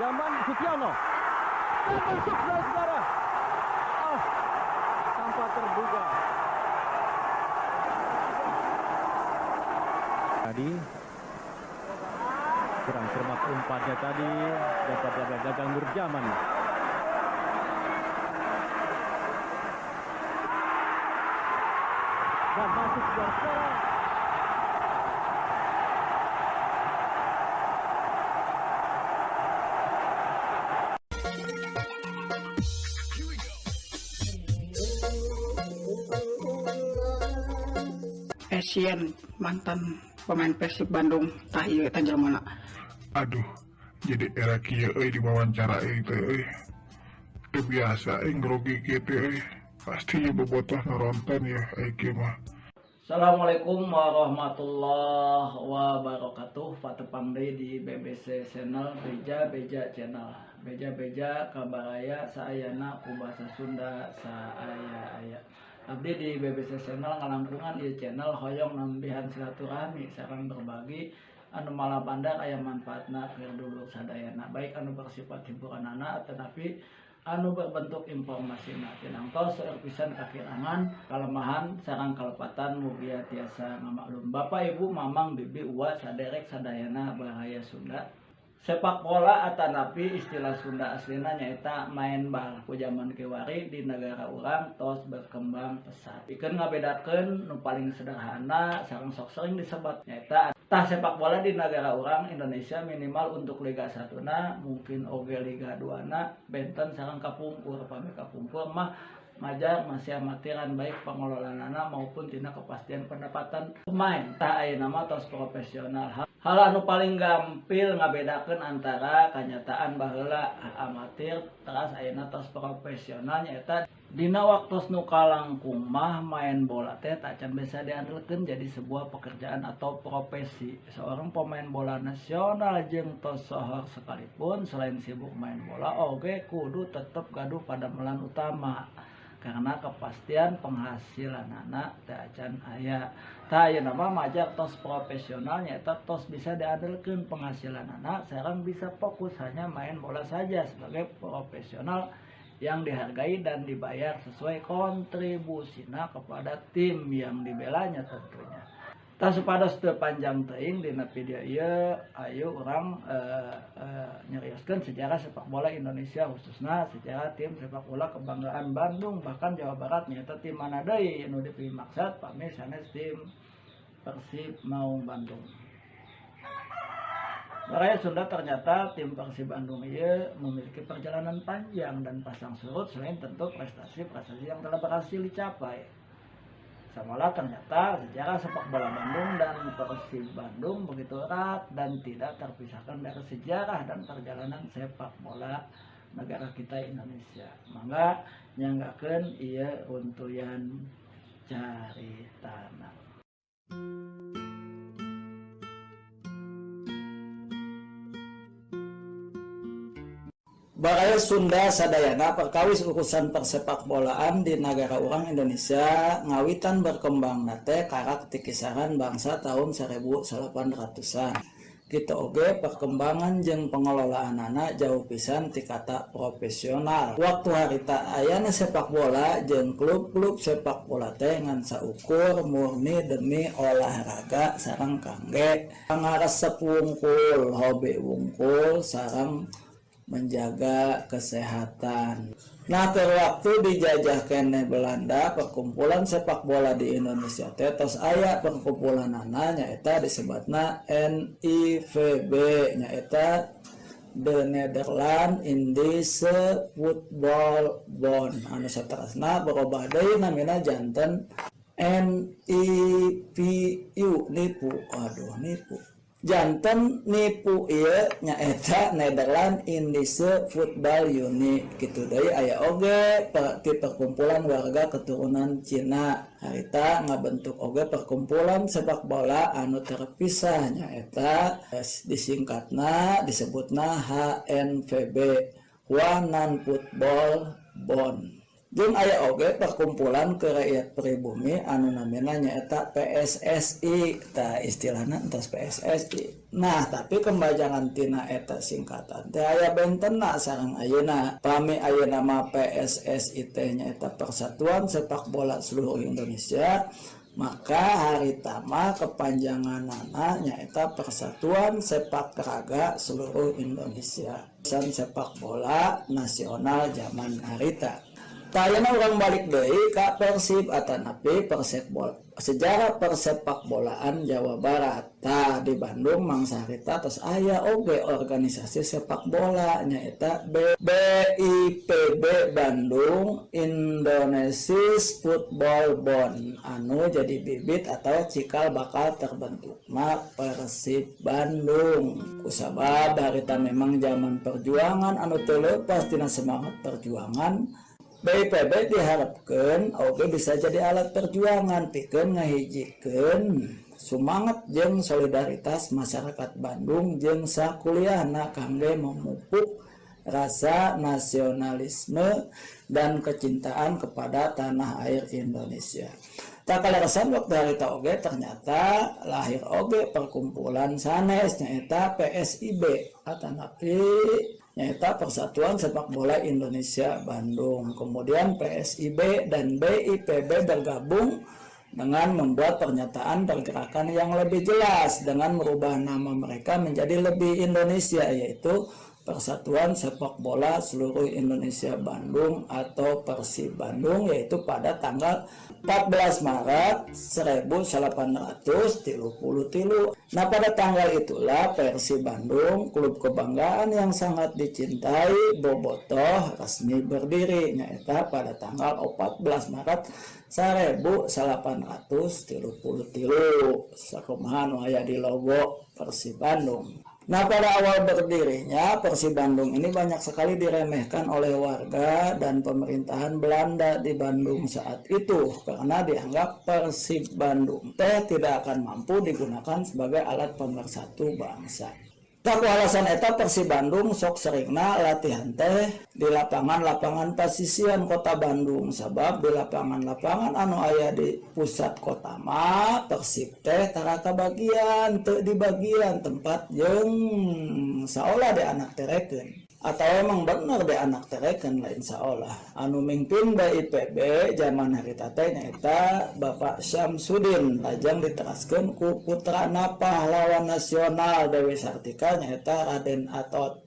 Nurjaman, Sutiono. Dan masuk, saudara-saudara. Ah, tanpa terduga. Tadi kurang cermat umpannya tadi, dapat gagal Nurjaman. Dan masuk, saudara-saudara. Essien, mantan pemain Persib Bandung, tah ieu eta jelmana. Aduh, jadi era kieu euy diwawancara euy teh euy. Teu biasa euy grogi kieu teh euy. Pasti ieu bobotoh noronton ya euy kieu mah. Assalamualaikum warahmatullahi wabarakatuh. Patepang deui di BBC Channel, Beja Beja Channel. Beja Beja kabaraya saayana ku bahasa Sunda saaya-aya. Abdi di BBC Channel ngalangkungan ieu channel hoyong nambihan silaturahmi sareng berbagi anu malah bandar aya manfaatna keur dulur sadayana, baik anu bersifat hiburanana tetapi anu berbentuk informasina. Tinangtos seueur pisan kakirangan, kalemahan sareng kalepatan, mugia tiasa ngamaklum Bapak, Ibu, Mamang, Bibi, Uwa, saderek sadayana baraya Sunda. Sepak bola atanapi istilah Sunda aslina nyaeta main bal, ku zaman kiwari di negara urang tos berkembang pesat. Pikeun ngabedakeun nu paling sederhana sareng sok sering disebat nyaeta tah sepak bola di negara urang Indonesia, minimal untuk Liga 1 na, mungkin oge Liga 2 na, benten sareng kapungkur. Pami kapungkur mah majar masih amatiran, baik pengelolaanana maupun tina kepastian pendapatan pemain. Tah, ayeuna mah tos profesional. Hal anu paling gampil ngabedakeun antara kanyataan baheula amatir teras ayeuna tos profesional nyaeta dina waktos nu kalangkung mah main bola teh tacan bisa diandelkeun jadi sebuah pekerjaan atau profesi. Seorang pemain bola nasional jeung tos sohor sekalipun, selain sibuk main bola oge kudu tetep gaduh padamelan utama karena kepastian penghasilanana teh acan aya. Tah, ayeuna mah majar tos profesional, nyaeta tos bisa diandelkeun penghasilanana sareng bisa fokus hanya main bola saja sebagai profesional yang dihargai dan dibayar sesuai kontribusina kepada tim yang dibelanya tentunya. Tah, supados teu panjang teuing dina video ieu, ayo urang nyerioskeun sejarah sepak bola Indonesia, khususna sejarah tim sepak bola kebanggaan Bandung bahkan Jawa Barat, nyaeta tim mana deui nu dipimaksad pami sanes tim Persib Maung Bandung. Baraya Sunda, ternyata tim Persib Bandung ieu memiliki perjalanan panjang dan pasang surut, selain tentu prestasi-prestasi yang telah berhasil dicapai. Samalah ternyata sejarah sepak bola Bandung dan Persib Bandung begitu erat dan tidak terpisahkan dari sejarah dan perjalanan sepak bola negara kita Indonesia. Mangga nyanggakeun ieu runtuyan caritana. Baraya Sunda sadayana, perkawis urusan persepak bolaan di negara urang Indonesia ngawitan berkembang teh karak ti kisaran bangsa tahun 1800-an. Kitu oge perkembangan jeung pengelolaanana jauh pisan ti kata profesional. Waktu harita ayana sepak bola jeung klub-klub sepak bola teh ngan saukur murni demi olahraga sareng kangge pangaresep wungkul, hobi wungkul, sareng menjaga kesehatan. Nah, keur waktu dijajah keneh Belanda, perkumpulan sepak bola di Indonesia teh tos aya perkumpulanana, nyaeta disebatna NIVB, nyaeta The Nederland Indische Voetbal Bond, anu saterasna berubah deui namina janten NIPU, nipu, aduh, nipu, janten nipu ieu nyaeta Nederland Indische Voetbal Unie. Kitu deui aya oge ti perkumpulan warga keturunan Cina harita ngabentuk oge perkumpulan sepak bola anu terpisah, nyaeta disingkatna disebutna HNVB, Huanan Football Bond. Jeung aya oge perkumpulan ke rakyat pribumi anu namina nyaeta PSSI. Tah, istilahna entos PSSI. Nah, tapi kepanjangan tina eta singkatan teh aya bentena sareng ayeuna. Pami ayeuna mah PSSI teh nyaeta Persatuan Sepak Bola Seluruh Indonesia, maka harita mah kepanjanganana nyaeta Persatuan Sepak Raga Seluruh Indonesia. San sepak bola nasional zaman harita. Tah, ayeuna urang balik deui ka Persib atanapi Persebol, sejarah persepak bolaan Jawa Barat. Tah, di Bandung mangsa harita tos aya oge organisasi sepak bola, nyaeta BIPB, Bandung Indonesisch Football Bond, anu jadi bibit atau cikal bakal terbentukna Persib Bandung. Kusabab harita memang zaman perjuangan anu teu leupas tina semangat perjuangan, BIPB diharapkan oge bisa jadi alat perjuangan pikeun ngahijikeun semangat jeung solidaritas masyarakat Bandung jeung sakuliahna kangge memupuk rasa nasionalisme dan kecintaan kepada tanah air Indonesia. Tah, kaleresan waktu harita oge ternyata lahir oge perkumpulan sanes, nyaeta PSIB atanapi nyaeta Persatuan Sepak Bola Indonesia Bandung. Kemudian PSIB dan BIPB bergabung dengan membuat pernyataan pergerakan yang lebih jelas dengan merubah nama mereka menjadi lebih Indonesia, yaitu Persatuan Sepak Bola Seluruh Indonesia Bandung atau Persib Bandung, yaitu pada tanggal 14 Maret 1833. Nah, pada tanggal itulah Persib Bandung, klub kebanggaan yang sangat dicintai Bobotoh, resmi berdiri, nyaeta pada tanggal 14 Maret 1833, sakumaha nu aya di logo Persib Bandung. Nah, pada awal berdirinya Persib Bandung ini banyak sekali diremehkan oleh warga dan pemerintahan Belanda di Bandung saat itu karena dianggap Persib Bandung teh tidak akan mampu digunakan sebagai alat pemersatu bangsa. Tah, ku alasan eta Persib Bandung sok seringna latihan teh di lapangan-lapangan pasisian kota Bandung, sebab di lapangan-lapangan anu aya di pusat kota mah Persib teh tara kabagian, teu di bagian tempat jeung saolah dianakterekeun atau emang bener dianakterekeun, lain saolah. Anu mimpin BIPB zaman harita teh nyaeta Bapak Syamsuddin, lajeng diteraskeun ku putrana pahlawan nasional Dewi Sartika, nyaeta Raden Atot.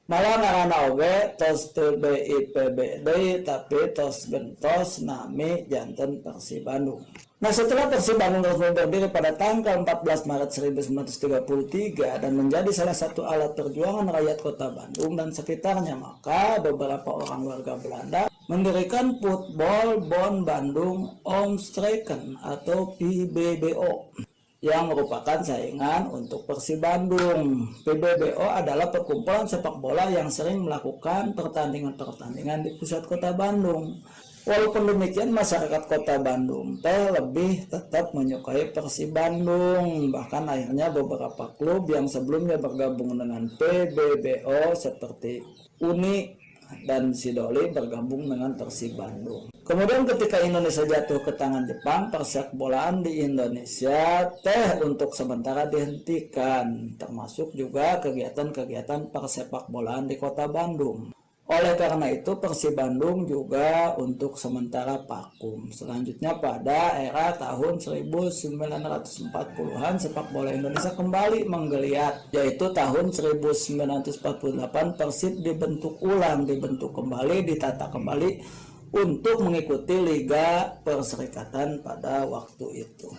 Malah ngaranna oge tos teu BIPB deui, tapi tos gentos nami janten Persib Bandung. Nah, setelah Persib Bandung resmi berdiri pada tanggal 14 Maret 1933 dan menjadi salah satu alat perjuangan rakyat kota Bandung dan sekitarnya, maka beberapa orang warga Belanda mendirikan Football Bond Bandung Omstreken atau PBBO yang merupakan saingan untuk Persib Bandung. PBBO adalah perkumpulan sepak bola yang sering melakukan pertandingan-pertandingan di pusat kota Bandung. Walaupun demikian, masyarakat kota Bandung teh lebih tetap menyukai Persib Bandung. Bahkan akhirnya beberapa klub yang sebelumnya bergabung dengan PBBO seperti Uni dan Sidoli bergabung dengan Persib Bandung. Kemudian ketika Indonesia jatuh ke tangan Jepang, persepakbolaan di Indonesia teh untuk sementara dihentikan, termasuk juga kegiatan-kegiatan persepakbolaan di kota Bandung. Oleh karena itu Persib Bandung juga untuk sementara vakum. Selanjutnya pada era tahun 1940-an sepak bola Indonesia kembali menggeliat, yaitu tahun 1948 Persib dibentuk ulang, dibentuk kembali, ditata kembali untuk mengikuti Liga Perserikatan pada waktu itu.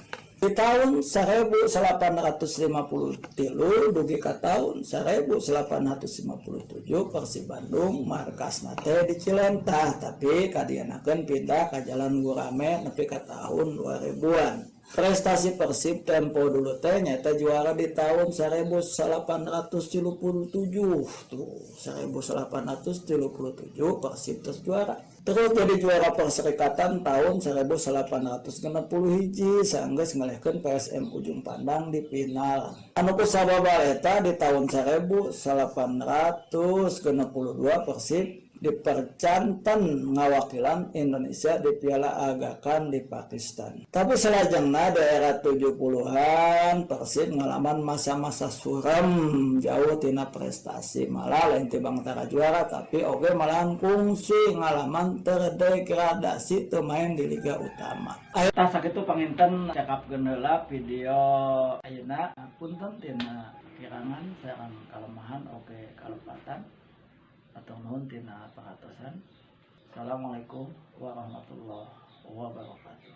Di tahun 1853 dugi ka tahun 1857 Persib Bandung markasna teh di Cilentah, tapi kadianakeun pindah ke Jalan Gurame nepi ka tahun 2000-an. Prestasi Persib tempo dulu teh nyaeta juara di tahun 1837 tuh, 1837 Persib terus juara. Terus jadi juara Perserikatan tahun 1861 sanggeus ngalehkeun PSM Ujung Pandang di final. Anu kusabab eta di tahun 1862 Persib Dipercanten ngawakilan Indonesia di Piala Aga Khan di Pakistan. Tapi salajengna di era 70-an Persib ngalaman masa-masa suram, jauh tina prestasi, malah lain tibang tara juara, tapi oge malahan kungsi ngalaman terdegradasi, teu main di Liga Utama. Ayo. Tah, sakitu panginten cekapkeun heula video ayeuna. Punten tina kirangan sareng kalemahan oge kalepatan, hatur nuhun tina perhatosan. Assalamualaikum warahmatullahi wabarakatuh.